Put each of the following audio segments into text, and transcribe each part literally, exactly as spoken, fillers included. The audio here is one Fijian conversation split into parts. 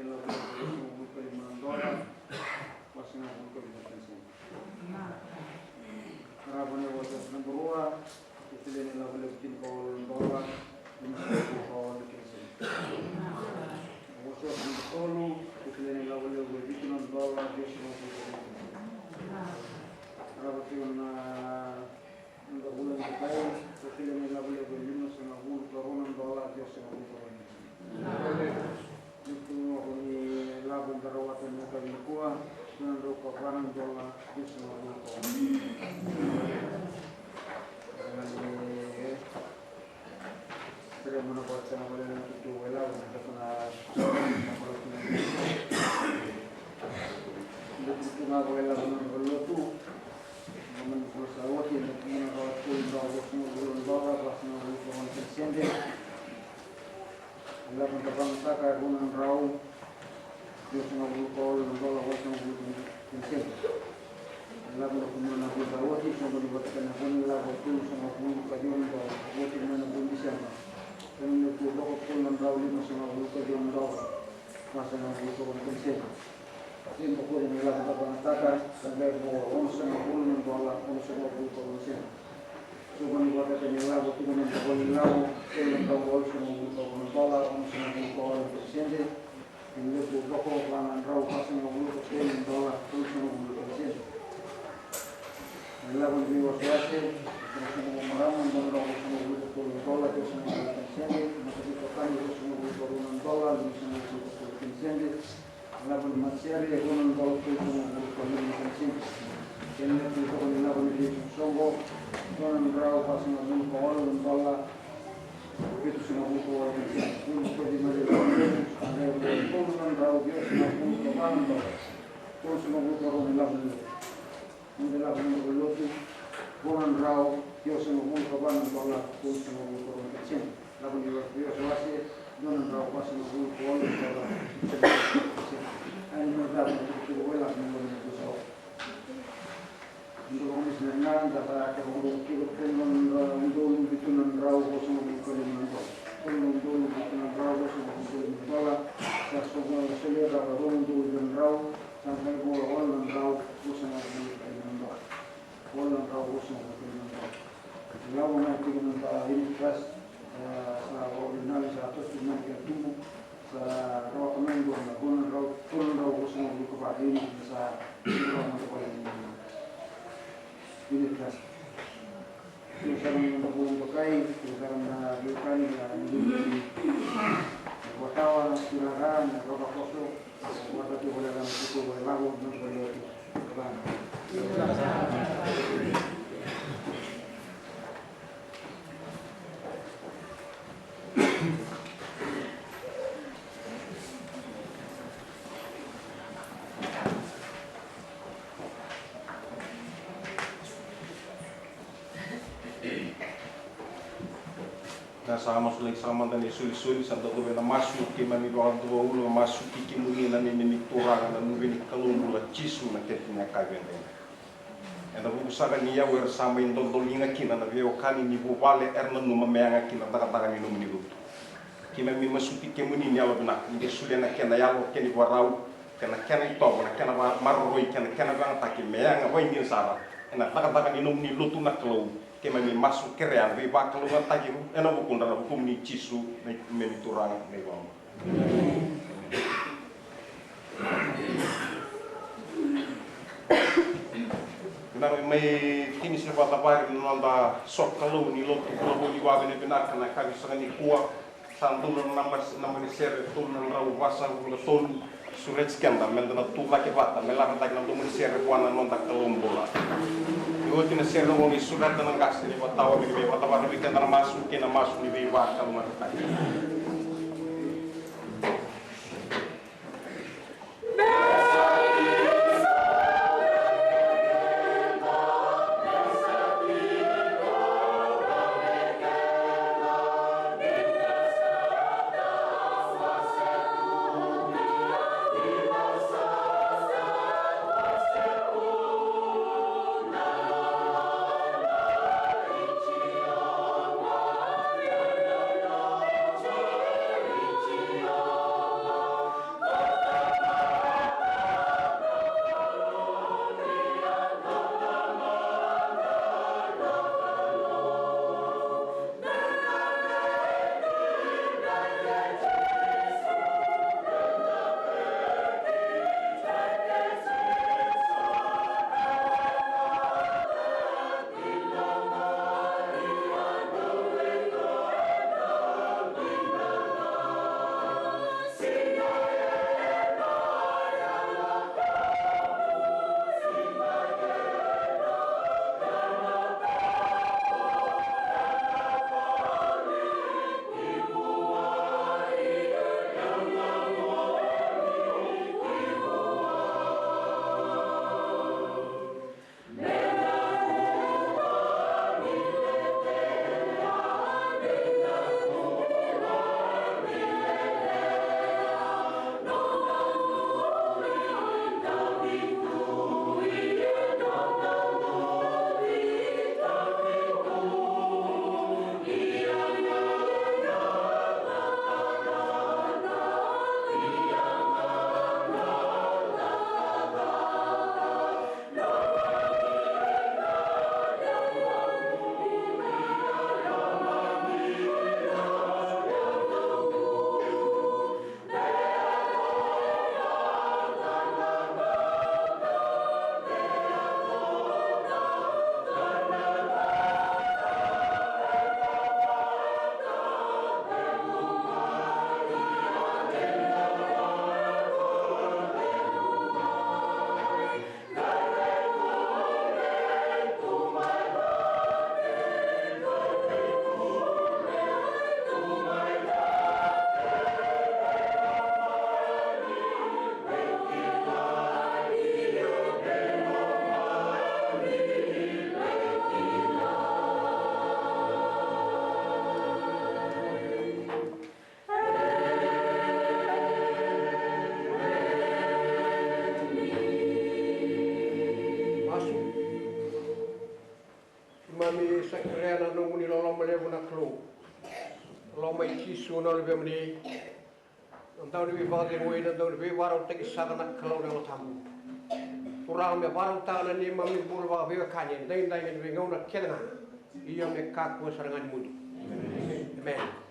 Lavo levu, vasagavulu ka lima na dola, vasagavulu ka lima na sede. Rava ni wasa naba rua, ko Tile ni Lavo Levu, tinikawalu na dola, limasagavulu ka walu na sede. Wasa naba tolu, ko Tile ni Lavo Levu, vitu na dola, ciwasagavulu ka walu na sede. Rava tiko na Noda vula ni kai, ko Tile ni Lavo Levu, limasagavulu ka rua na dola, ciwasagavulu ka rua na sede. Vitu na vula ni lavo eda rawata ena yakavi nikua, ciwasagavulu ka va na dola, ciwasagavulu ka rua na sede. Sere mana vata na vale na tutu wai lavo na kata na, na vale na tutu na vale lavo na vale lotu. Na mana vula sa oti na kumuna vale tu na vale na vale na vale na vale na sede. Lavo na vale na taka na rau. Ciwasagavulu ka walu na dola, walusagavulu ka sede. Lavo na kumuna na vula sa oti, soqoni vata kei na vula ni lavo, tolusagavulu ka ciwa na dola, oti mai na vula ni Diseba. Kena levu toko tolu na drau limasagavulu ka ciwa na dola, vasagavulu ka walu na sede. Kena bokoci na lavo na vale na taka, sa qai vo onosagavulu na dola, onosagavulu ka walu na sede. Soqoni vata kei na lavo, tukuna na vale ni lavo, tolu na drau walusagavulu ka walu na dola, onosagavulu ka walu na sede. Kena levu toko va na drau vasagavulu ka tolu na dola, tolusagavulu ka sede. Na lavo ni veiwasewase, na soqo marama, dua na drau vasagavulu ka tolu na dola, tolusagavulu ka sede. Matabitotani, vasagavulu ka rua na dola, limasagavulu ka tolu na sede. Na lavo ni matasere, rua na dola, tolusagavulu ka lima na sede. Kena levu toko ni lavo ni veisoqosoqo, dua na drau vasagavulu ka walu na dola, vitusagavulu ka walu na sede. Tolu na drau ciwasagavulu ka va na dola, tolusagavulu ka rua na lavo ni lotu. Noda lavo ni lotu, rua na drau ciwasagavulu ka va na dola, tolusagavulu ka rua na sede. Lavo ni wasewase, dua na drau vasagavulu ka walu na dola, tolusagavulu ka rua na sede. Ai ni lavo ni tukutuku wai lavo ni lotu ni kusau. Dua na komisina na da sa kevaka dua tiko tolu na udolu vitu na drau vasagavulu ka lima na dola. Tolu na udolu vitu na drau vasagavulu ka lima na dola. Sa soqo solia rau rua na udolu vitu na drau. Sa qai vo walu na drau vasagavulu ka lima na dola. Walu na drau vasagavulu ka lima na dola. Lavo na tiko na da unit trust, e, sa walu na sa tosi na ke tubu. Sa rawata mai dua na dua na drau, tolu na drau vasagavulu ka va na unit sa rawata mai na unit trust. Tiko sara na noda vula ni dokai, tiko sara na veiwekani na veiwekani. Na vakawa, na turaga, na vakakoso, na vata tiko vale na tutu vale lavo, na vale lavo. Na sa masulaki sara mada na isolisoli, sa da dua na masu, keimami vakadua ulu na masu ki kemuni na neimami Turaga, na Luve ni Kalou bula Jisu, na kete ni yakavi edaidai. Ena vuku sara ni yau era sa mai dodoliga kina na veiwekani ni vuvale era nanuma me yaga kina na cakacaka ni nomuni lotu. Keimami masuti kemuni ni yalo vinaka, ni qai solia na kena yalo, kena ivakarau, kei na kena itovo, na kena vakamaroroi, kei na kena vakayagataki me yaga vakaidina sara ena cakacaka ni nomuni lotu na Kalou. Keimami masu kerea na veivakalougatataki ena vukudra, na vukumuni Jisu, na neimami Turaga, na iVakabula. Vinaka, mai tini se vakacavari na noda sokalou ni lotu, kalou ni vavinavinaka na yakavi saka nikua. Sa dua na naba, naba ni sere, tolu na drau vasagavulu ka tolu. Sureti keda meda na tu cake vata me lako cake na domo ni sere vua na noda Kalou bula. Ni oti na sere oqo, ni sureta na qase ni vakatawa me mai vakatavara vei keda na masu kei na masu ni veivakalougatataki. Ni sa kerea na nomuni loloma levu na Kalou. Loma i Jisu na Luvemuni. Na dau ni veivakacegui, na dau ni veivakarautaki sara na Kalou na Yalo Tabu. Turaga me vakarautaka na neimami bula vakaveiwekani, edaidai kei na veigauna kece ga. Ia me kakua sara ga ni mudu. Emeni.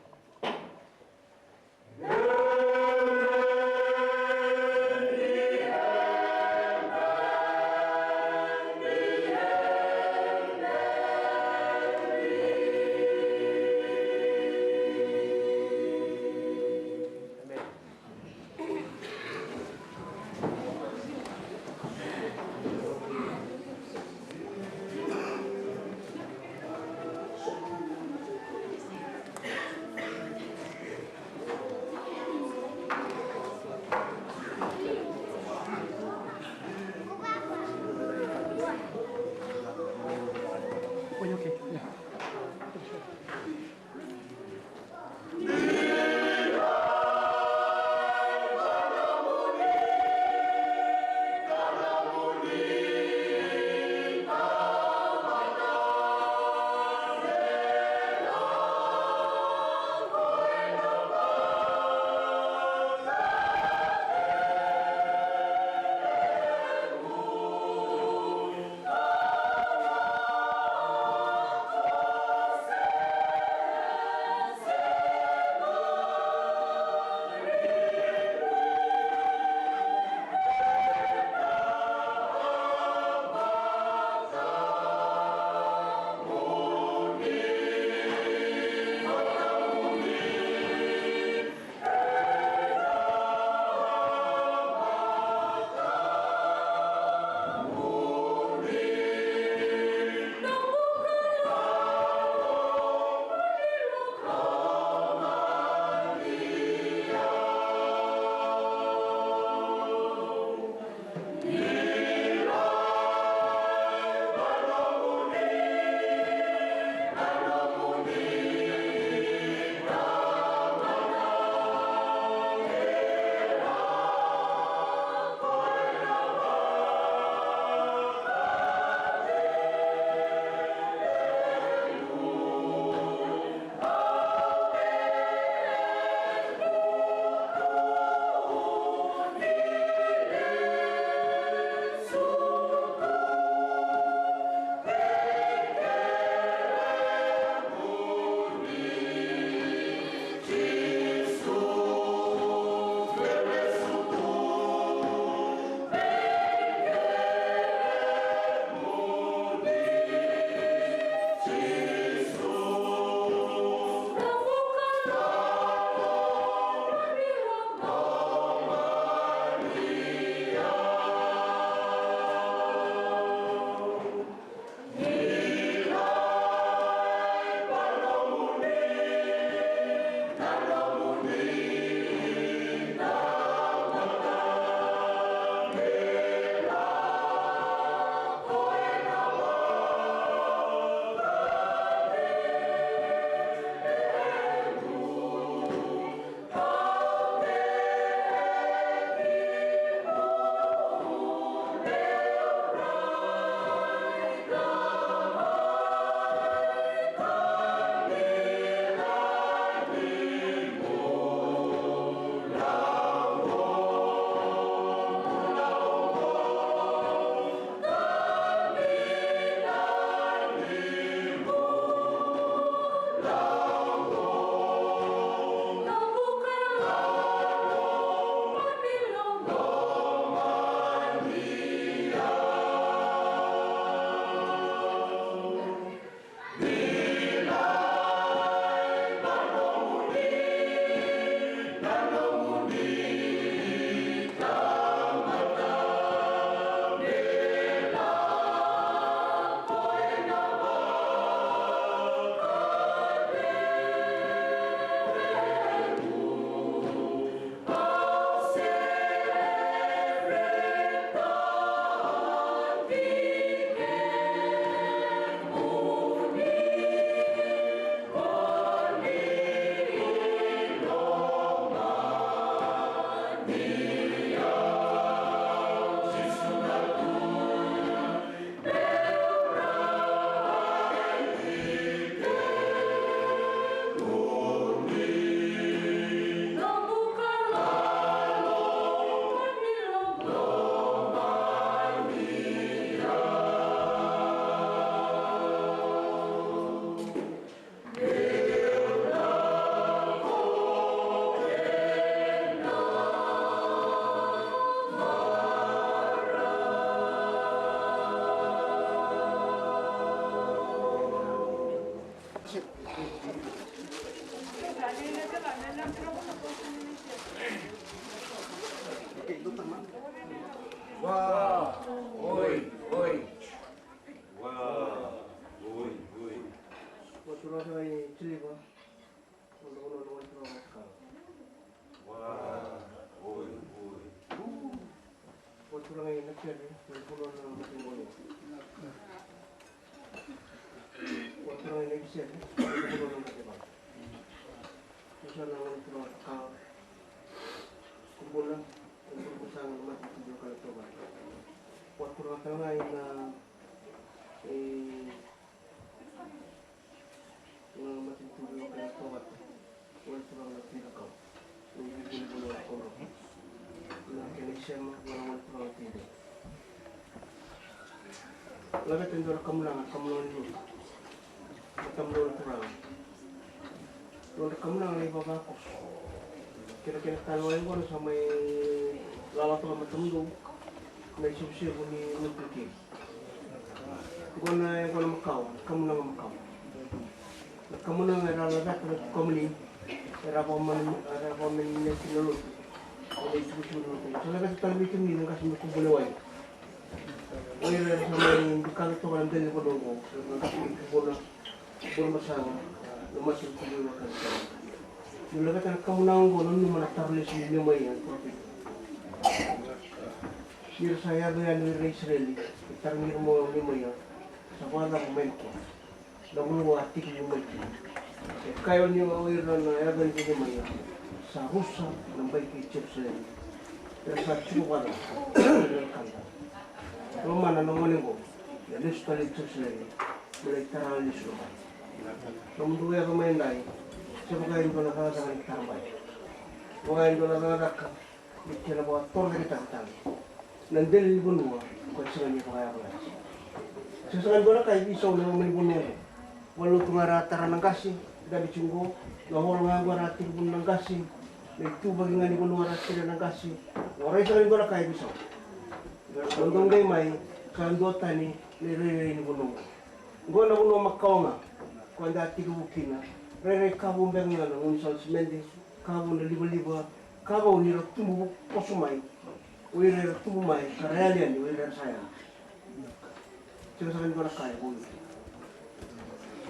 Wa, oi, oi. Wa, oi, oi. Wa turaga i Tiliva, wa turaga na wai turaga ka. Wa, oi, oi. Wa turaga i Nakere, wa turaga na Makibolo. Wa turaga i Nakisere, wa turaga na Makibolo. Wa turaga na wai turaga ka. Kubuna, wa turaga na Makibolo ka na toba. Wa turaga tale ga i na, e, Na matanitu veiwekani Tovata, o turaga na Tui Cakau, o ivunivuni vua na Kaudrou. Na kena isema, o na turaga na Tui Cakau. Laveta e dua na kamunaga, kamunaga ni lotu. Matamudou na turaga. Nodra kamunaga na ivavakoso. Kena kena tale wai qo na sa mai lala toka matamudou. Na isevusevu ni lotu kei. Qo na, qo na makawa, kamunaga makawa. Na kamunaga era laveta na tukamuni, era vakamani, era vakamani na kina lotu. Qo na itukutuku ni lotu. Sa laveta tale vei kemuni na qase mai Kubuna wai. O ira era sa mai bikana toka na dela ni vanua qo, na qase mai Kubuna, Kubuna Masaga, na masu ni Kubuna Masaga. Ni laveta na kamunaga qo, nanuma na taro lesu ni Niemaia, na parofita. Ni ra sa yaco yani o ira na Isireli, e tarogi ira mai o Niemaia, sa vakacava mai na kena, na vanua a tekivu mai kina. E kaya o Niemaia, o ira na yaco yani vei Niemaia, sa rusa na bai kei Jerusalemi. Era sa tiko vakacava, era kada. Lomana na gone qo, e lesu tale i Jerusalemi, me lai tara lesu na bai. Nomudou yaco mai edai, se vaka e dua na cakacaka ni tara bai. Vaka e dua na cakacaka, ni kena vakatorocaketaka tale na dela ni vanua, ko e sega ni vakayavalati. Se sega ni dua na ka e veisau na loma ni vanua oqo. Valenilotu ga era tara na qase, dabe tiko qo, na hall ga qo era tekivu na qase, na ituvaki ga ni vanua era tira na qase, na rai sega ni dua na ka e veisau. Dou qai mai, sa duatani na irairai ni vanua oqo. Qo na vanua makawa ga, ko eda tekivu kina, rairai ka vou beka ga na gaunisala simede, ka vou na livaliva, ka vou ni ra tubu koso mai, o ira era tubu mai, ka ra yali yani, o ira era sa yali. Sega sara ni dua na ka e vou.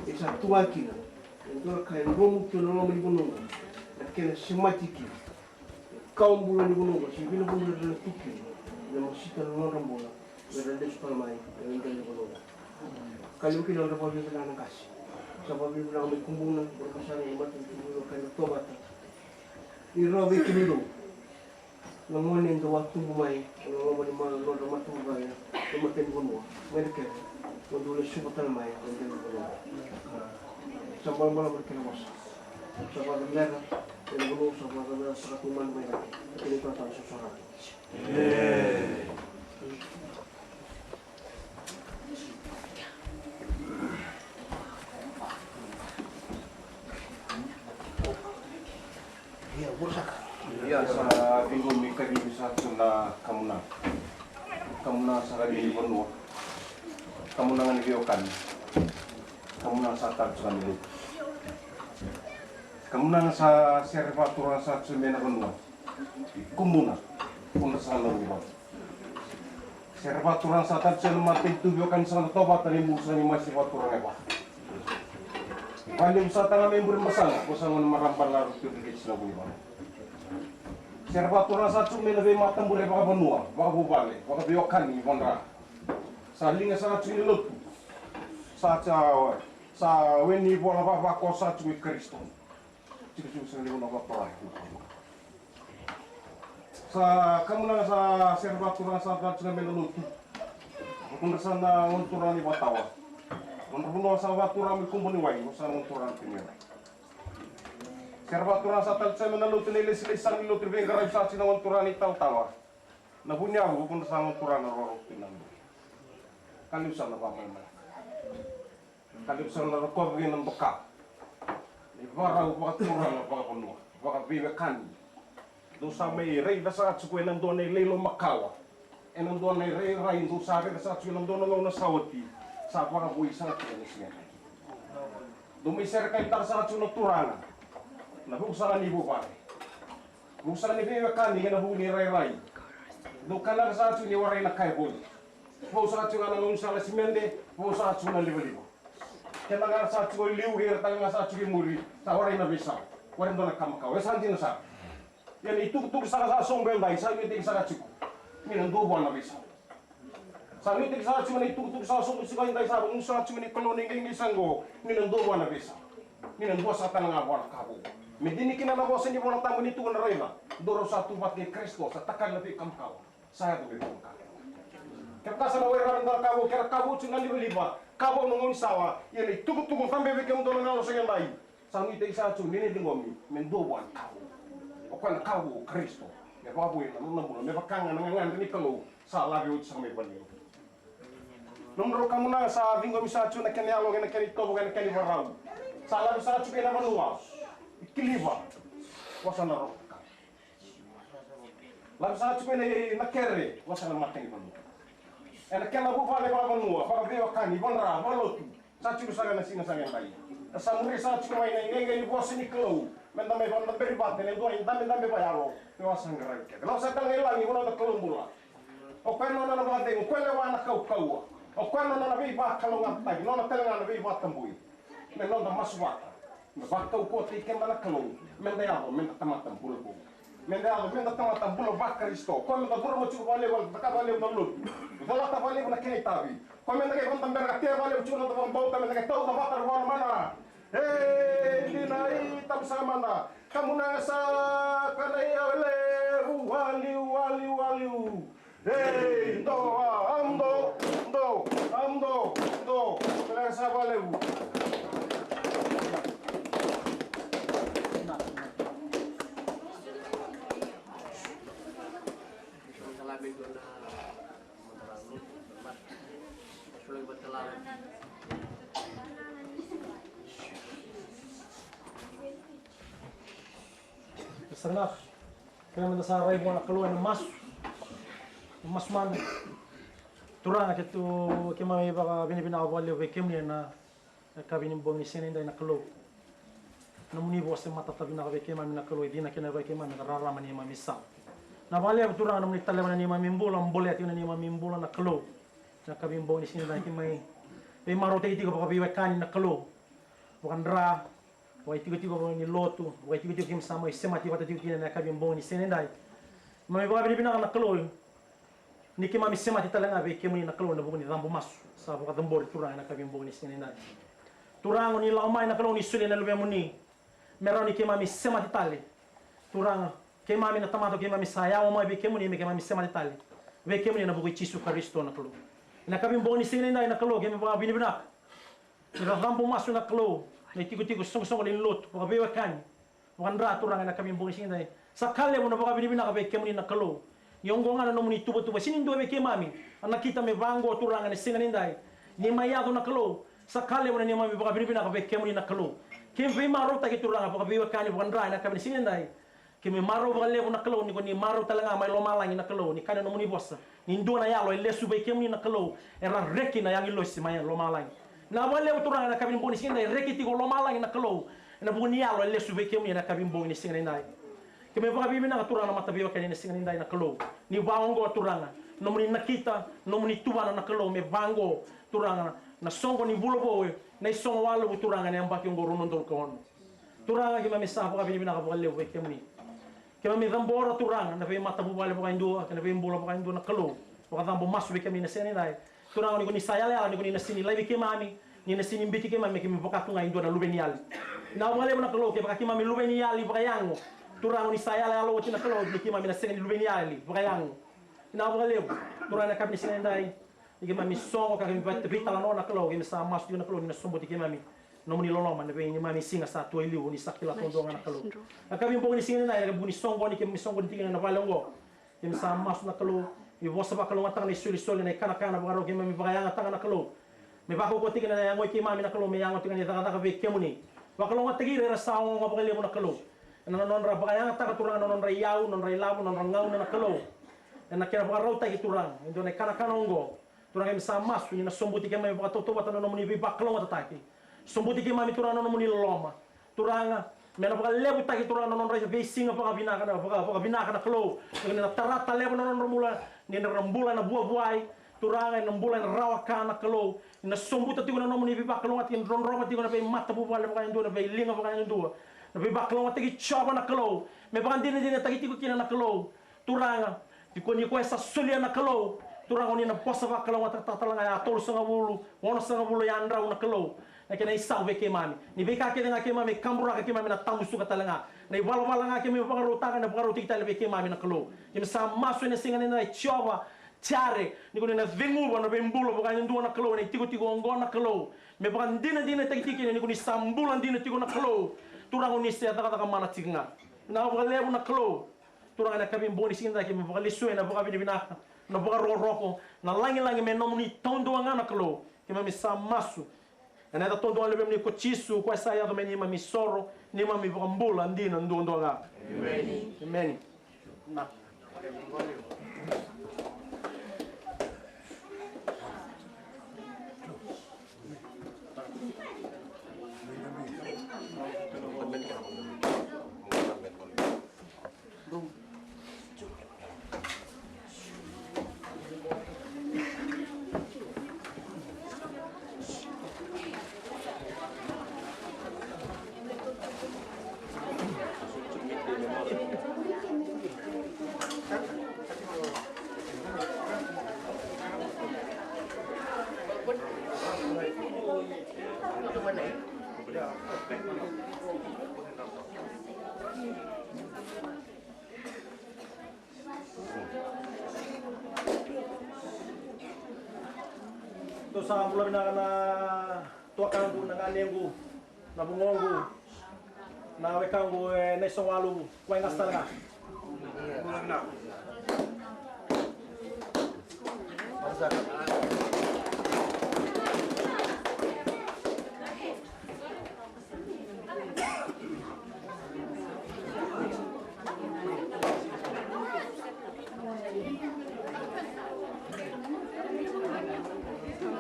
E sa tu ga kina, e dua na ka e dromu tu na loma ni vanua, na kena semati kina. Kawa bula ni vanua, se vina vanua era tu kina, na masita na nodra bula, era lesu tale mai, era dela ni vanua. Ka liu kina nodra vakavinaka na qase. Sa vakavinaka mai Kubuna, Burebasaga, na matanitu veiwekani Tovata. Ni rawa vei kemudou na gone dou a tubu mai ena loma ni ma-, nodra matavuvale na matanivanua mai na kena, mo dou lesuva tale mai na dela ni vanua. Sa balabalava na kena vosa. Sa vakacabera ena vanua, sa vakacabera saka tu mada mai na kena italatala sosoraki. Ia, sa ciqomi kacivi sa tu na kamunaga. Kamunaga sa kacivi ni vanua. Kamunaga ni veiwekani. Kamunaga sa tale tu ga ni lotu. Kamunaga sa sere vakaturaga sa tu mai na vanua. Kumuna, kudra sa na vuvale. Sere vakaturaga sa tale tu ena matanitu veiwekani sa na Tovata ni mulu sa ni masi vakaturaga e va. Valevu sa taga mai Burebasaga, ko sa gone marama balavu tu na kesi na vuvale. Sere vakaturaga sa tu mai na veimatabure vakavanua, vakavuvale, vakaveiwekani, vadra. Sa liga sa tu ni lotu. Sa, sa, sa weni vola vavako sa tu i Karisito. Tiko tiko sa ni vuna vakaturaga. Sa kamunaga sa sere vakaturaga sa tale tiko mai na lotu. Vakudra sa na gone turaga ni vakatawa. Nodra vanua sa vakaturaga mai Kubuniwai, ko sa na gone turaga ni Kubuniwai. Sere vakaturaga sa tale tiko mai na lotu, na ilesilesi sa ni lotu ni veiqaravi sa tiko na gone turaga ni Talatala. Na vuniyavu, vakudra sa gone turaga na roro tu na lotu. Ka liu sa na vakamaimai. Ka levu sara na rokova kei na doka. Na ivakarau vakaturaga vakavanua, vakaveiwekani. Dou sa mai raica saka tiko ena dua na ilailo makawa. Ena dua na irairai dou sa raica saka tiko ena dua na gauna sa oti. Sa vakavoui saka tiko ena siga. Dou mai serekaitaka saka tiko na turaga. Na vuku saka ni vuvale. Vuku saka ni veiwekani kei na vuku ni rairai. Dou kanaka sara tiko ni warai na ka e voli. Vou sara tiko ga na gaunisala simede, vou sara tiko na livaliva. Keda ga sara tiko e liu, kei ira tale ga sara tiko e muri, sa warai na veisau. Warai dua na ka makawa. E sa dina sara. Ia na itukutuku sara sa sobu edai, sa nuitaki sara tiko ni na dua vua na veisau. Sa nuitaki sara tiko na itukutuku sa sobu tiko edai, sa vagusu sara tiko ni Kalou na iqaiqai sa qo, ni na dua vua na veisau. Ni na dua sara tale ga vua na ka vou. Me dina kina na vosa ni Vola Tabu ni tukuna, raica, dou rau sa tu vata kei Karisito, sa takali na veika makawa. Sa yaco me vou na ka. Kevaka sa na warai rawa e dua na ka vou, ke ra ka vou tiko na livaliva, ka vou na gaunisala, ia na itukutuku cabe vei kemudou na gauna sa qai edai. Sa nuitaki sara tiko ni na ciqomi me dua vua na ka vou. O koya na ka vou o Karisito. Me vakavoui na nona bula, me vaka ga na gagadre ni Kalou sa lave oti sara mai vale. Nomudrau kamunaga sa ciqomi sara tiko na kena yalo, kei na kena itovo, kei na kena ivakarau. Sa lave sara tiko ena vanua i Kiliva. Vosa na roka. Lave sara tiko ena, na kere, vosa na matanivanua. Ena kena vuvale vakavanua, vakaveiwekani, vakadra, vakalotu. Sa tiko sara na siga sa qai edai. Sa muria sara tiko mai na iqaiqai ni vosa ni Kalou. Meda mai vakadaberi vata ena dua na idabedabe vakayalo. Me wasa qaravi kece. Lako sara tale ga i lagi, vanua na Kalou bula. O koya na nona vakacegu, o koya lewa na kaukauwa. O koya na nona veivakalougatataki, nona tale ga na veivakatabui. Me noda masu vata. Me vakaukauwataki keda na Kalou. Meda yaco, meda tamata bula vou. Meda yaco, meda tamata bula vaKarisito. Koya meda vurama tiko vakalevu, meda cakava vakalevu na lotu. Colata vakalevu na kena itavi. Koya meda qai vakadabera ka tea vakalevu tiko na noda vakabauta, meda qai tauca vata na vakamana. E, dina, i tabu sara mada. Kamunaga sa, ka na iyau e levu, waliu, waliu, waliu. Ei, do, a, am, do, do, am, do, do. Kamunaga sa vakalevu. Sa na, kena meda sa rai vua na Kalou ena masu. Masu mada. Turaga, keitou, keimami vakavinavinaka vakalevu vei kemuni ena yakavi ni bogi ni siga nidai na Kalou. Nomuni vosa e matata vinaka vei keimami na Kalou, e dina kina vei keimami na rarama ni neimami sala. Na vakalevu Turaga nomuni taleva na neimami bula, bolea tiko na neimami bula na Kalou. Na yakavi ni bogi ni siga nidai keimami veimarautaki tiko vakaveiwekani na Kalou. Vakadra, vakaitikotiko ni lotu, vakaitikotiko keimami sa mai semati vata tiko kina ena yakavi ni bogi ni siga nidai. Keimami vakavinavinaka na Kalou ni keimami semati tale ga vei kemuni na Kalou ena vuku ni cabo masu sa vakacabori Turaga ena yakavi ni bogi ni siga nidai. Turaga, ni lako mai na Kalou ni solia na Luvemuni me rawa ni keimami semati tale. Turaga, keimami na tamata keimami sa yawa mai vei kemuni me keimami semati tale vei kemuni ena vuku i Jisu Karisito na Kalou. Ena yakavi ni bogi ni siga nidai na Kalou, keimami vakavinavinaka. Ni ra cabo masu na Kalou, na itikotiko soqosoqo lewe ni lotu, vakaveiwekani, vakadra Turaga ena yakavi ni bogi ni siga nidai. Sa ka levu na vakavinavinaka vei kemuni na Kalou. Ni oqo ga na nomuni tuvatuva, sega ni dua vei keimami a nakita me vaqo Turaga ena siga nidai. Ni mai yaco na Kalou, sa ka levu na neimami vakavinavinaka vei kemuni na Kalou. Keimami veimarautaki Turaga, vakaveiwekani, vakadra ena yakavi ni siga nidai. Keimami marau vakalevu na Kalou ni ko ni marau tale ga mai lomalagi na Kalou, ni kaya na nomuni vosa, ni dua na yalo e lesu vei kemuni na Kalou, era reki na agilosi mai lomalagi. Na vakalevu Turaga ena yakavi ni bogi ni siga nidai, reki tiko lomalagi na Kalou ena vuku ni yalo e lesu vei kemuni ena yakavi ni bogi ni siga nidai. Keimami vakavinavinaka Turaga na mataveiwekani ena siga nidai na Kalou. Ni vaqo Turaga, nomuni nakita, nomuni tuvana na Kalou me vaqo Turaga na soqo ni vula vou, na isogo waluvu Turaga ena yabaki oqo rua na udolu ka ono. Turaga, keimami sa vakavinavinaka vakalevu vei kemuni. Keimami cabora Turaga na veimatavuvale vakaidua kei na veibula vakaidua na Kalou. Vakacabo masu vei kemuni na siga nidai. Turaga, ni ko ni sa yalayala ni ko ni na sega ni laivi keimami, ni na sega ni biuti keimami me keimami vaka tu ga e dua na luve ni yali. Vinaka vakalevu na Kalou, kevaka keimami luve ni yali vakayago, Turaga, ni sa yalayala oti na Kalou ni keimami na sega ni luve ni yali vakayago. Vinaka vakalevu Turaga ena yakavi ni siga nidai. Ni keimami sogo ka keimami vei-, veitalanoa na Kalou, keimami sa masu tiko na Kalou ni na sobuti keimami nomuni loloma ena vei neimami siga sa tu e liu, ni sa kila duadua ga na Kalou. Na yakavi ni bogi ni siga nidai, na yakavi ni soqoni, keimami soqoni tiko ena vale oqo. Keimami sa masu na Kalou, ni vosa vakalougatataka na isolisoli, na ikanakana vakarau keimami vakayagataka na Kalou. Me vakaukauwataki na yago i keimami na Kalou, me yago tiko na icakacaka vei kemuni. Vakalougatataki ira era sa ogaoga vakalevu na Kalou. Ena nodra vakayagataka Turaga na nodra iyau, nodra ilavo, nodra gauna na Kalou. Ena kena vakarautaki Turaga e dua na ikanakana oqo. Turaga, keimami sa masu ni na sobuti keimami vakatautauvata na nomuni veivakalougatataki. Sobuti keimami Turaga na nomuni loloma. Turaga, Me na vakalevutaki, Turaga, na nodra veisiga vakavinaka, na vaka-, vakavinaka na Kalou. Ni na tara tale na nodra bula, ni na bula ena vuavuai, Turaga, ena bula ena rawa ka na Kalou. Ni na sobuta tiko na nomuni veivakalougatataki, ni drodrova tiko na veimatavuvale vakayadua, na veiliga vakayadua. Na veivakalougatataki Jiova na Kalou. Me vakadinadinataki tiko kina na Kalou. Turaga, tiko ni koya sa solia na Kalou. Turaga, o ni na vosa vakalougatataka tale ga ya tolusagavulu, onosagavulu ya drau na Kalou. Na kena isau vei keimami. Ni veika kece ga keimami kaburaka keimami na tamusuka tale ga. Na ivalavala ga keimami vakarautaka na vakarautaki tale vei keimami na Kalou. Keimami sa masu ena siga ni na Jiova Jire. Ni ko ni na ceguva na veibula vakayadua na Kalou. Ena itikotiko oqo na Kalou. Me vakadinadinataki tiko kina ni ko ni sa bula dina tiko na Kalou. Turaga, o ni se cakacaka mana tiko ga. Na vakalevu na Kalou. Turaga, na kavi boni siga ni keimami vakalesuya na vakavinavinaka, na vakarokoroko, na lagilagi me nomuni taudua ga na Kalou. Keimami sa masu ena yaca taudua ga ni Luvemuni ko Jisu, koya sa yaco me neimami soro, neimami vakabula dina duadua ga. Emeni. Emeni. Na. Tou sa bula vinaka na tuakaqu, na ganequ, na vugoqu, na wekaqu, e, na isogo waluvu, wai qase tale ga.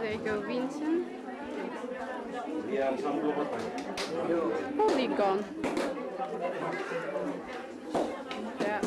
There you go, Vincent. Polygon. Yeah.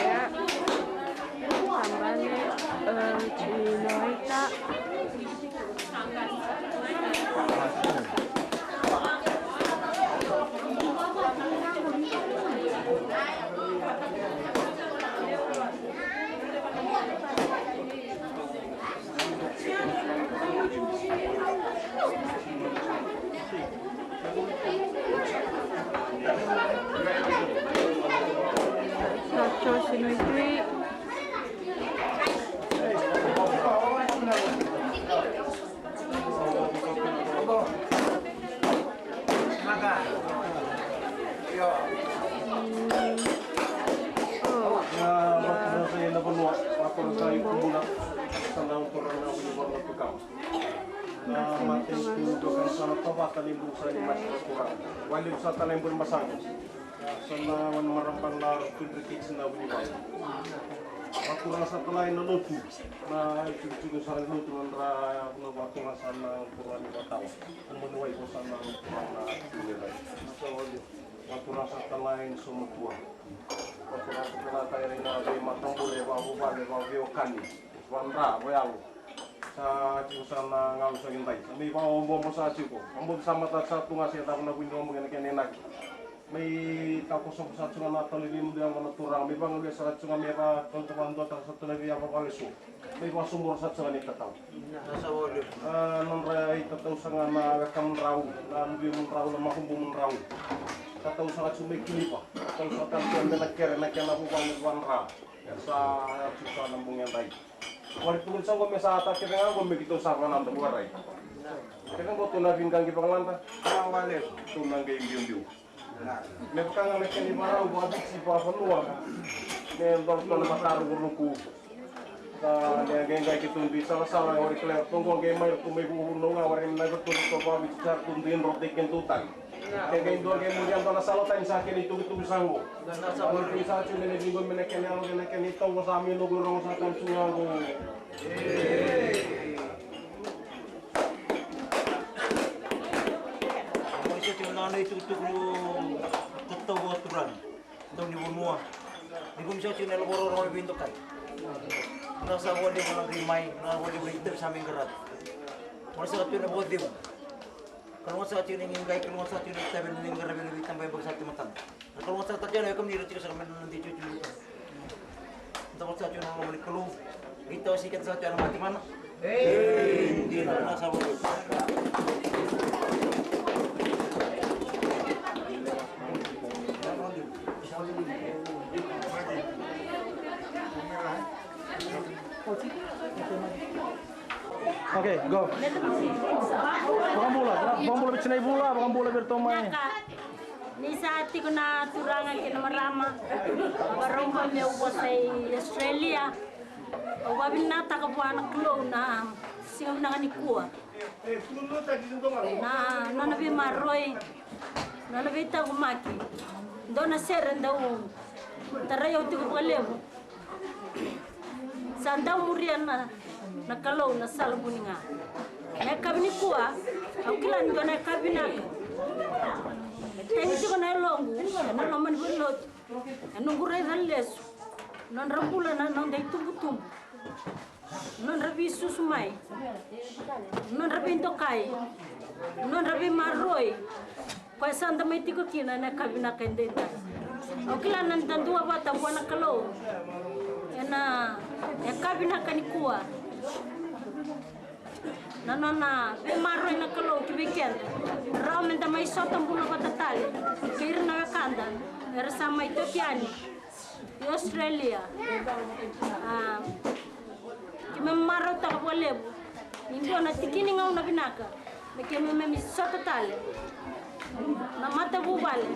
Ya. Tambane, eh, Cinoita. Sa chosi mai three. Na matai ni tolu doka ni sa na tavata ni bulu sa ni masi na turaga. Wali sa tala ni bulu masaga. Sa na wani marama na Kudri Kits na vunivalu. Vakura sa tala ina lotu. Na itukutuku sa ni lotu na dra na vakura sa na kura ni vatawa. Kumuni wai ko sa na kura na kura ni rai. Sa wali. Vaturasa talai ni somatua. Vaturasa talai taira ina vei matabule, vavuvale, vaveokani. Vadra, voyalo. Sa tiko sa na galu sa kidai. Sa mei vaobobo sa tiko. Amboki sa mata sa tu ga se taku na vuni omo kena kena inaki. Mei takoso sa tiko na tali limu de na turaga. Mei vagaluya sa tiko mei vakalta vadota sa tu na via vavale su. Mei vakasoqora sa tiko ni tatau. A, nodra itatau sa ga na wekamudrau, na luvemudrau, na makubudrau. Tatau sa ga tiko mei kilipa. Tatau sa ga tiko mei na kere, na kena vuvale vadra. Sa tiko sa na bugi edai. Wari tukuni sa qo me sa ta kece ga qo me kitou sa vanada luarai. Kece qo tou na viqaqi vakalada. Tou na qai biubiu. Me vaka ga na kena ivarau vakaviti vakavanua. Me dolato na mataru vuruku. Ka me qai qai keitou dui salasala e wari kele toqo qai mai ratou mai vuvunau ga wari na ratou ratou vakaviti sa ratou dui drotei keitou tale. Ke qai dua qai muria dua na sala tani sa kena itukutuku sa qo. Sa wari sa tiko me na viqo me na kena yalo me na kena itauva sa me noqu rogo sa tani tu ga qo. Mai sa tiko na nona itukutuku ni tatau vakaturaga. Dau ni vanua. Ni vumi sa tiko na yalo vororo ni veidokai. Na sa voli vo na qai mai, na voli vo itavi sa mai qaravi. Mora sa tiko na vakacegu. Ka loga sa tiko na qai, ka loga sa tiko na itavi na qaravi na veitabai baka sa tiko matana. Ka loga sa tiko na kamni ra tiko sa mai na nona dei tiko tiko. Dau sa tiko na loma ni Kalou. Ita o sika sa tiko na mate mana. Ei, dina na sa voli. Okay, go. Vakabula, vakabula vei tinai Vula, vakabula vei ratou mai. Ni sa tiko na turaga kei na marama, au varau mai meu vosa i Australia. Au vavinakataka vua na Kalou na siga vinaka nikua. Na nona veimaroroi, nona veitaqomaki. Dua na sere dau tarai au tiko vakalevu. Sa dau muria na, na Kalou na sala vuni ga. Na yakavi nikua, au kila ni dua na yakavi vinaka. E tagi tiko na yaloqu ena loma ni valenilotu. E noqu raica lesu nodra bula na noda itubutubu, nodra veisusu mai, nodra veidokai, nodra veimaroroi. Koya sa da mai tiko kina ena yakavi vinaka edaidai. Au kila na da dua vata vua na Kalou ena yakavi vinaka nikua. Na nona veimaroroi na Kalou ki vei keda. Rawa me da mai sota bula vata tale kei ira na wekada era sa mai toki yani i Australia. A, keimami marautaka vakalevu ni dua na tiki ni gauna vinaka me keimami sota tale na matavuvale,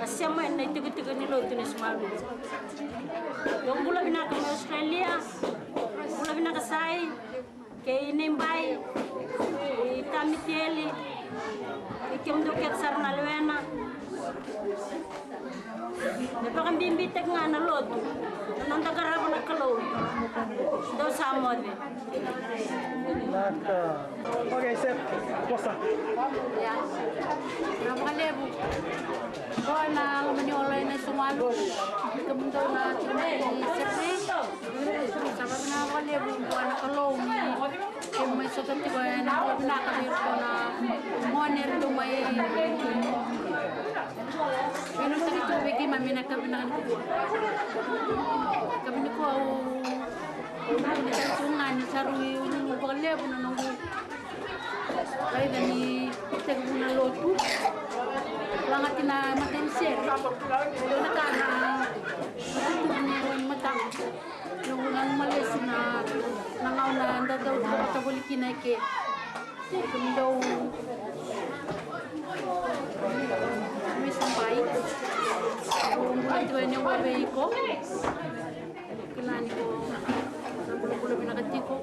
a sema ena itikotiko ni lotu ni Sumalu. Io, bula vinaka mai Australia, bula vinaka Sai kei Neibai, i Tamitieli, i kemudou kece sara na lewena. Me vakabibitaki ga na lotu na noda qarava na Kalou. Dou sa moce. Naka. Okay, set. Vosa. Ia. Na vakalevu. Ko na loma ni ola ena Sumalu. Kemudou na tiko mai Sydney. Sa vakavinavinaka vakalevu vua na Kalou ni keimami mai sota tiko ena bula vinaka vei iratou na gone eratou mai. Ena sota tiko vei keimami na yakavi vinaka nikua. Yakavi nikua au, au tukuna tale tiko ga ni sa rui ululu vakalevu na noqu raica ni tekivu na lotu. Lagati na matai ni sere. Dua na ka na tutuvu ni rua ni mataka. Noqu nanuma lesu na, na gauna da dau vata voli kina eke. Kemudou mai Sabai. Au bula tiko yani vei iko. Kila ni ko na bulabula vinaka tiko.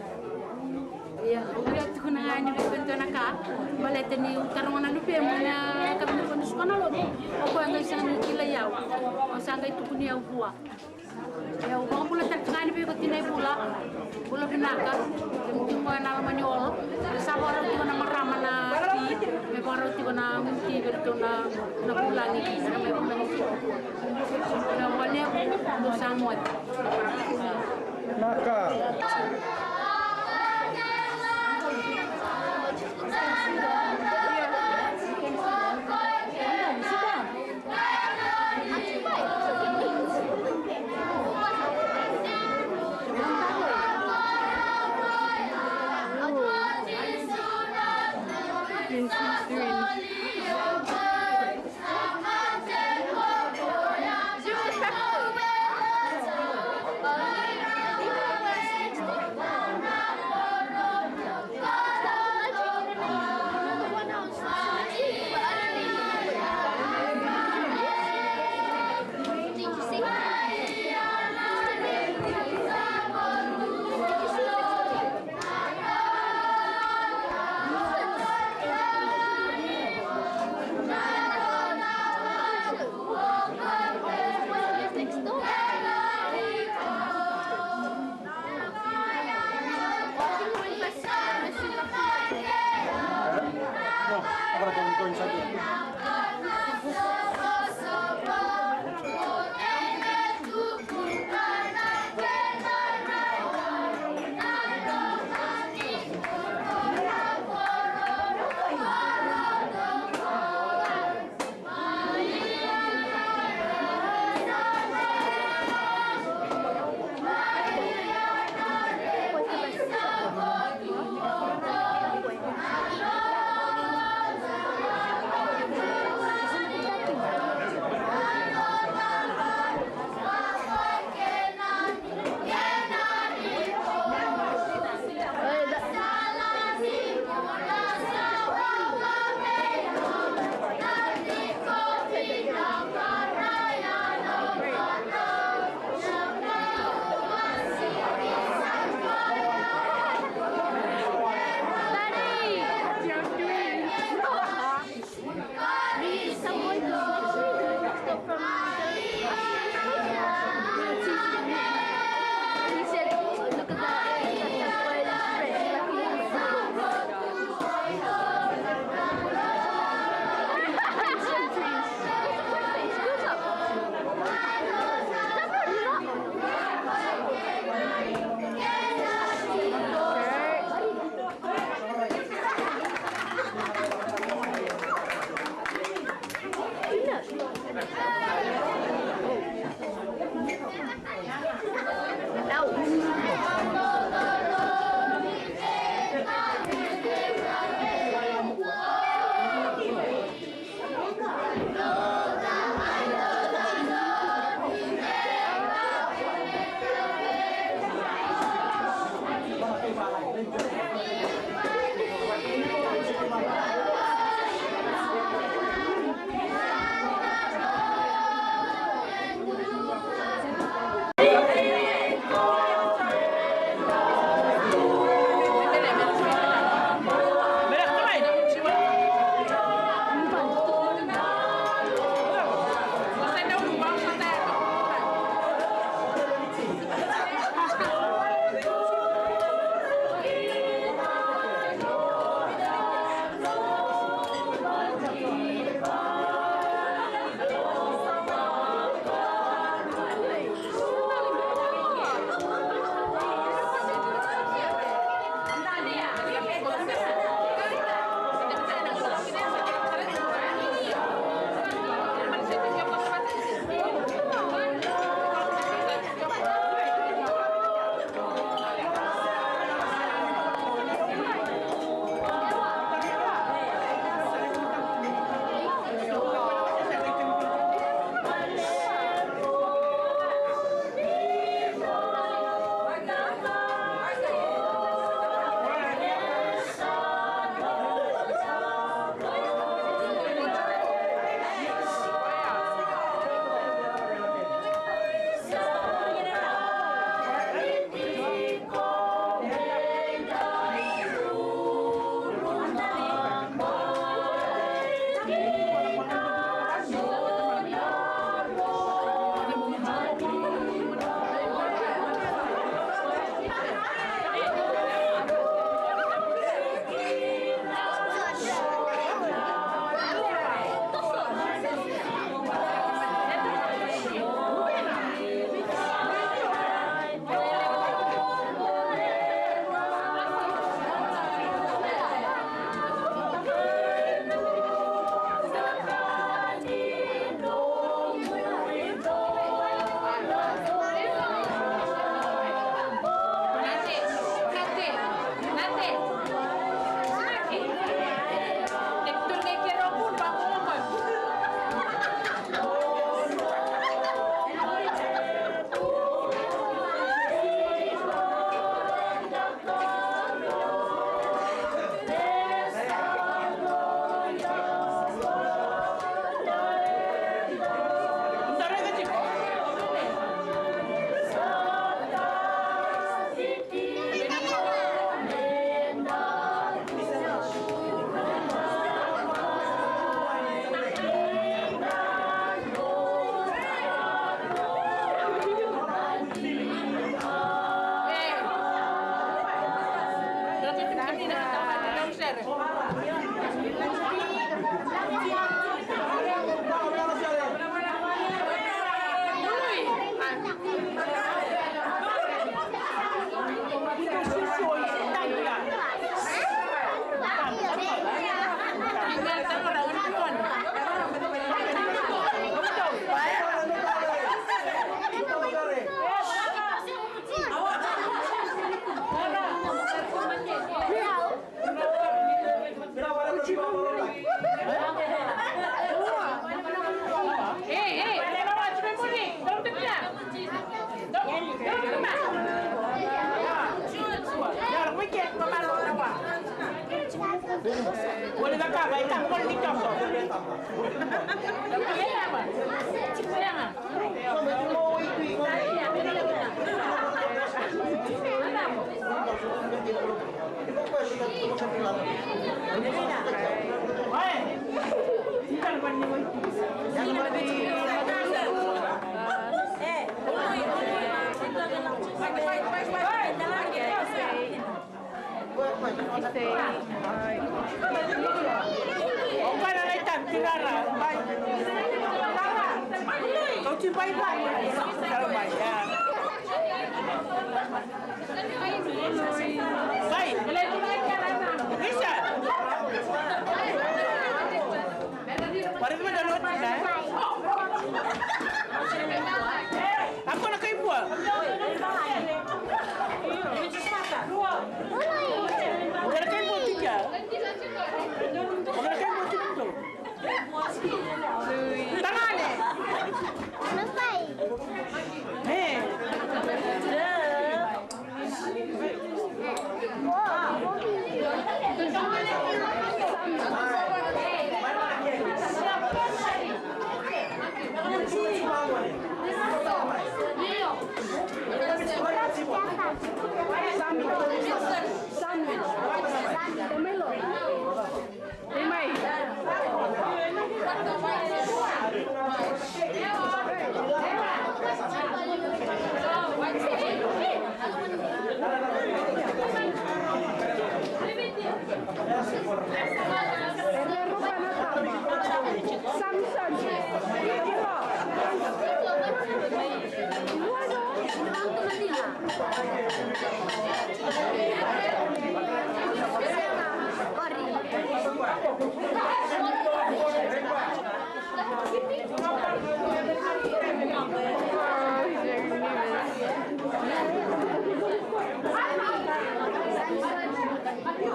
Ia, au via tukuna ga yani vei iko e dua na ka. Teni u taroga na luvemu na ka vinaka ni suka na lotu. O koya qai sega ni kilai au. Au sa qai tukuni au vua. Ia au vakabula tale tiko yani vei iko tina i Vula. Vula vinaka. Kemuni tiko ena loma ni olo. Era sa vakarau tiko na marama na ti. Me vakarau tiko na gunu ti vei iratou na, na vulagi. Era mai vulagi tiko. Na walevu, dou sa moce. Naka. Isei, ai. O kana na itavi tirara, bai. Kau ti bai, bai. Bai, ya. Bai. Lisa. Waraica mada na oti, e? Ako na kai vua. Ko na kai vua tiko ya. Ko na kai vua tiko. Tagane. E.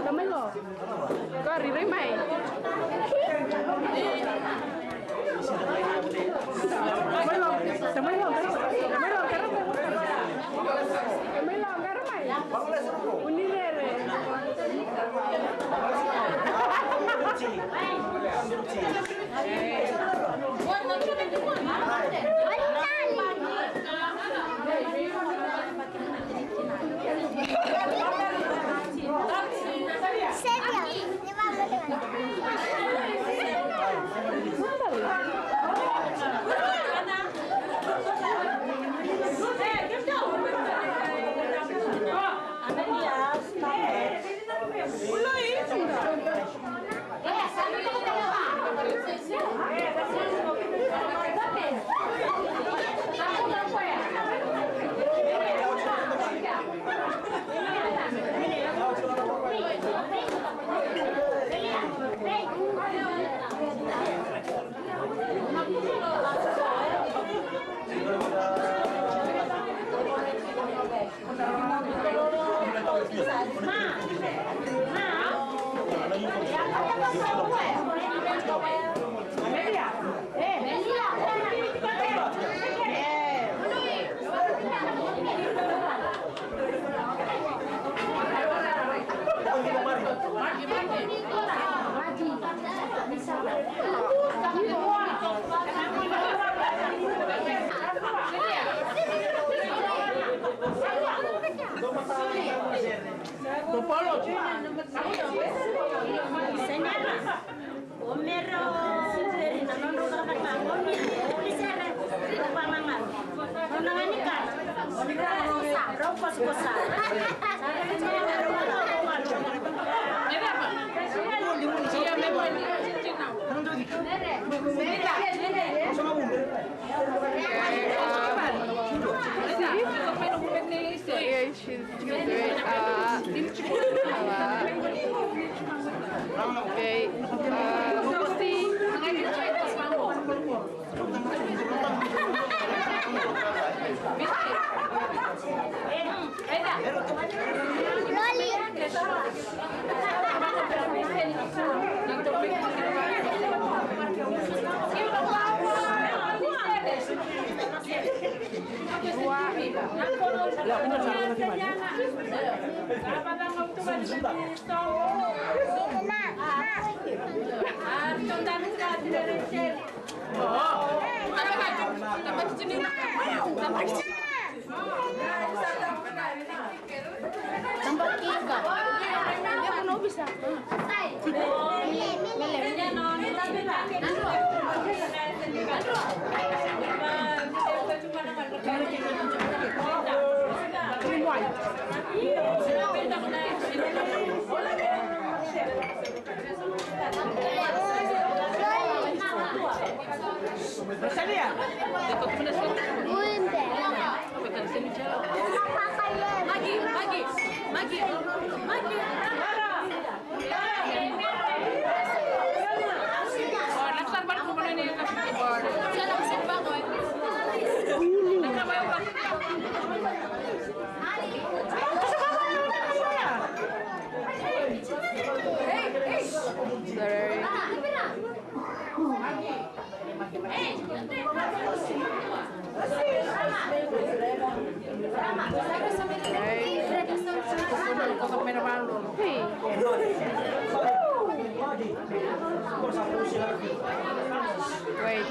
Tamai lo. Kori, rai mai. Tamai lo, tamai lo, tamai lo, tamai lo, tamai lo, tamai lo. Okay, uh, yeah, she's, she's doing, uh, okay, uh, Wait.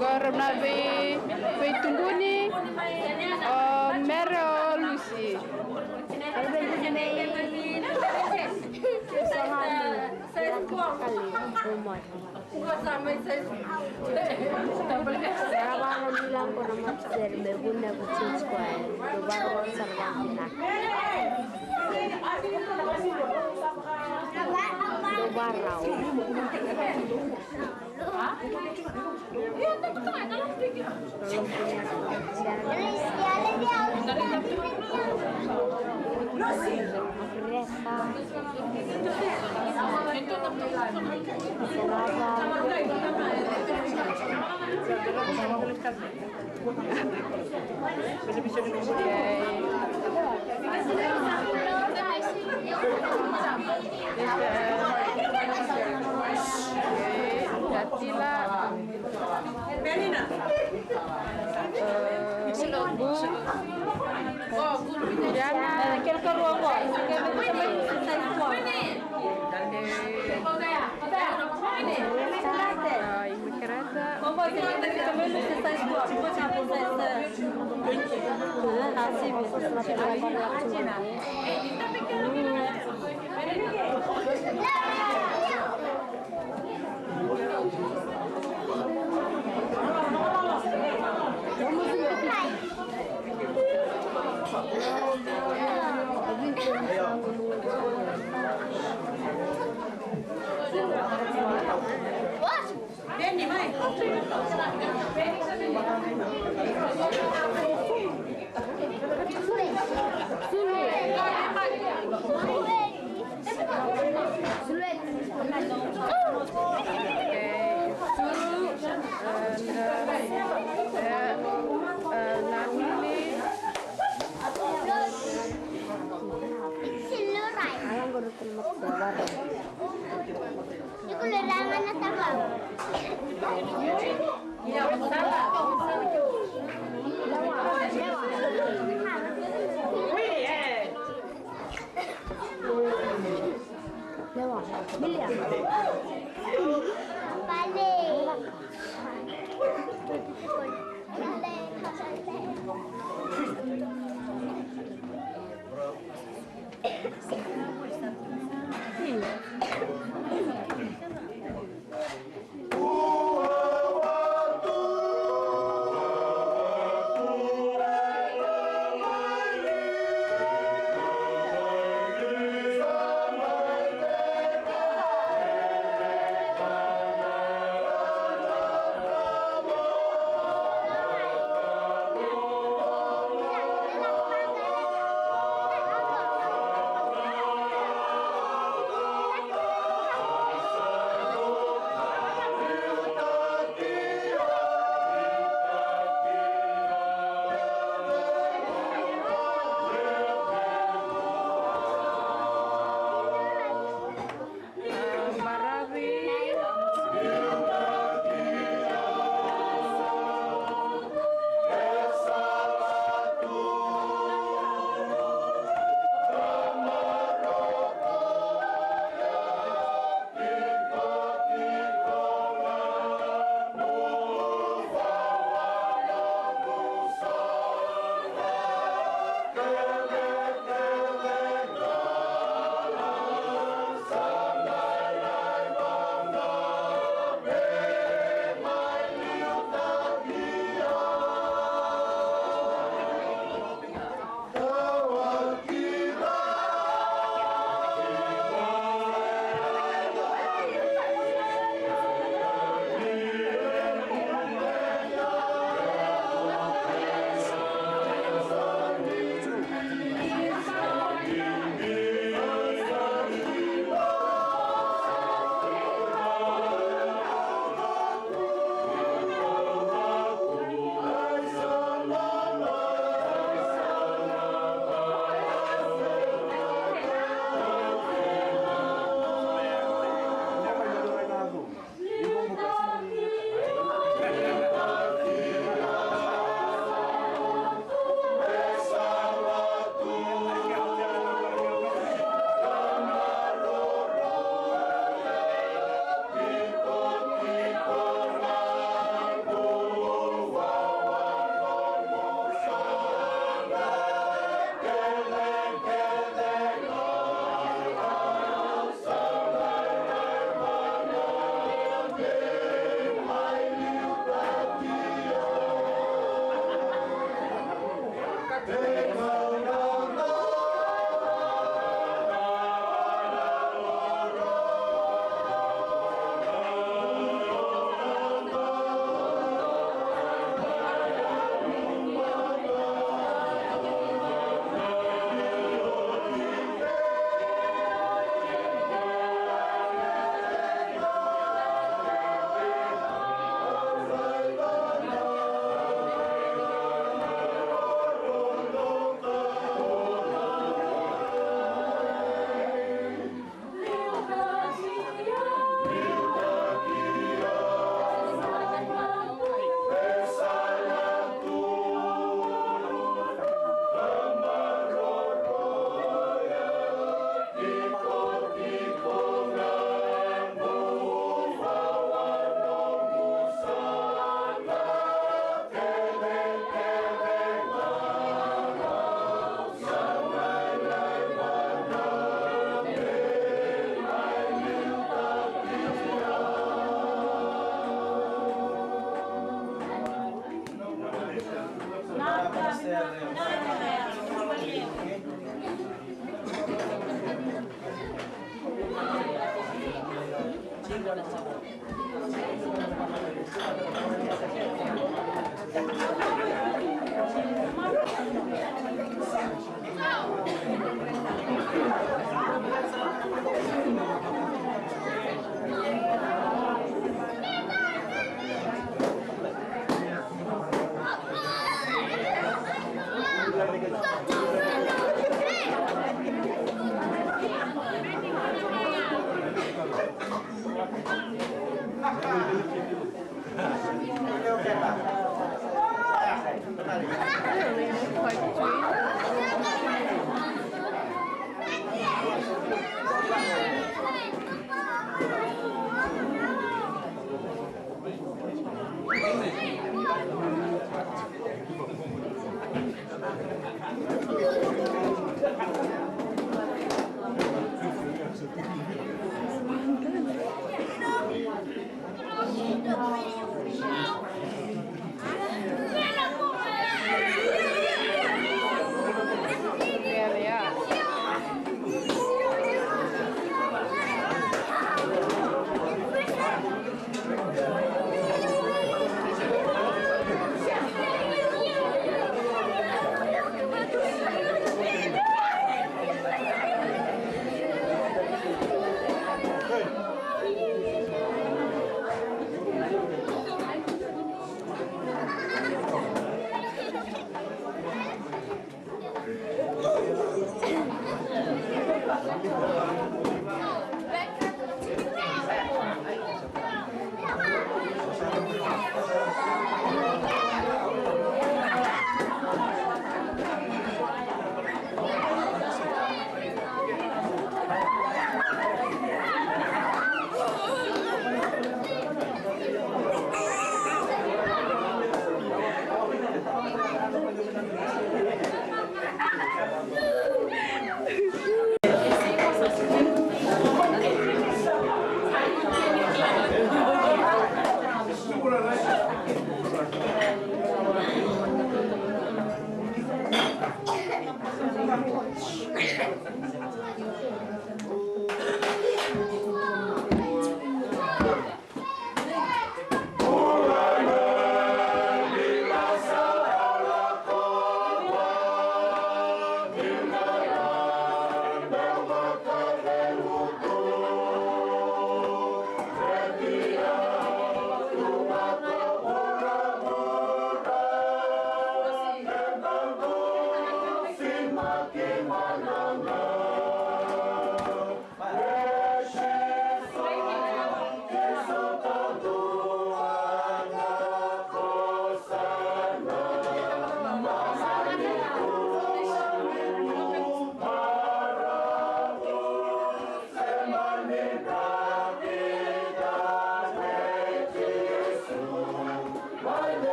Agora na vei, vei tubuni, o Mere o Lusi. Sara vara bilang ko na master me vuna ko change ko ai. Lo vara sara vara bilang. Lo vara. Gatila. Diana. Imakerata.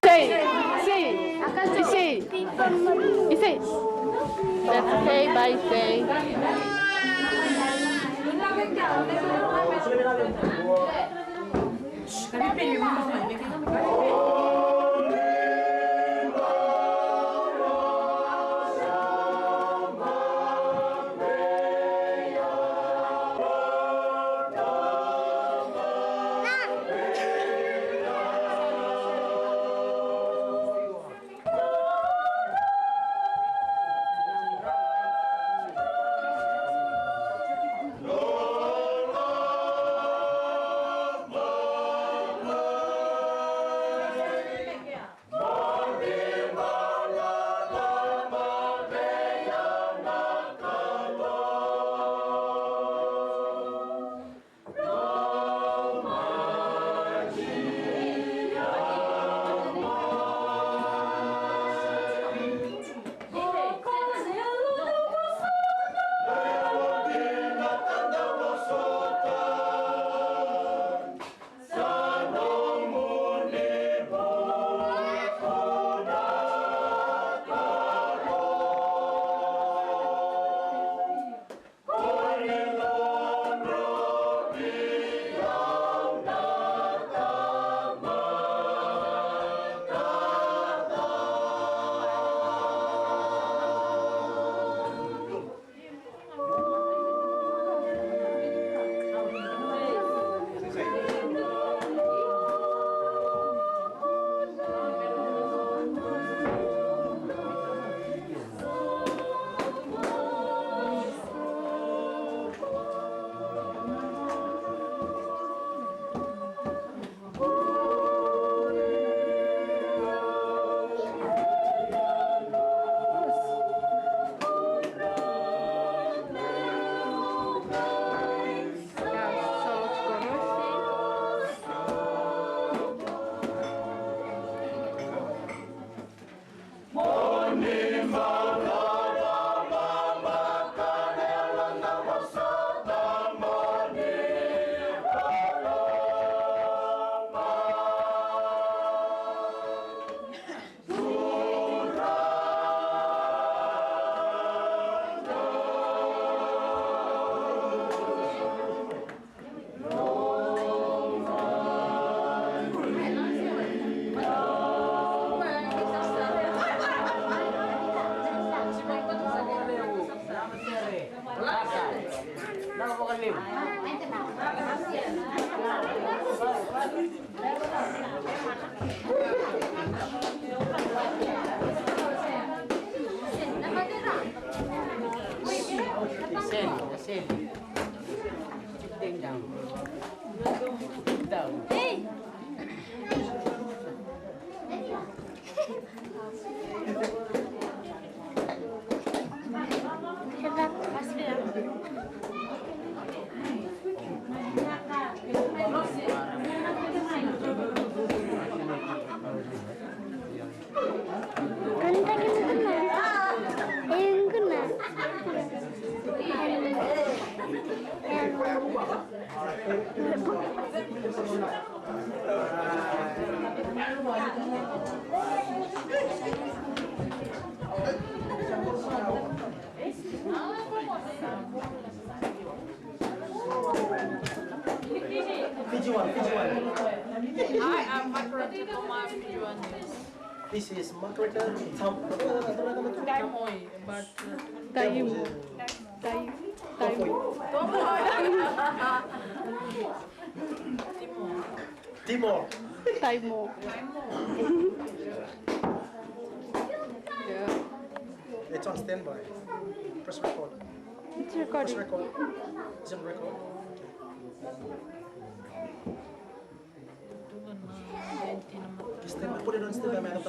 Say, say, say, say. That's okay, bye, say. Send, send. Keep them down. Down. Fiji one, Fiji one. Hi, I'm Margaret Toma, Fiji one. This is Margaret Tam-, Taimoi, but, uh, Taimo. Taimo. Taimo. Timor. Taimo. Yeah. It's on standby. Press record. It's recording. Press record. It's on record. Stand-, put it on standby, man.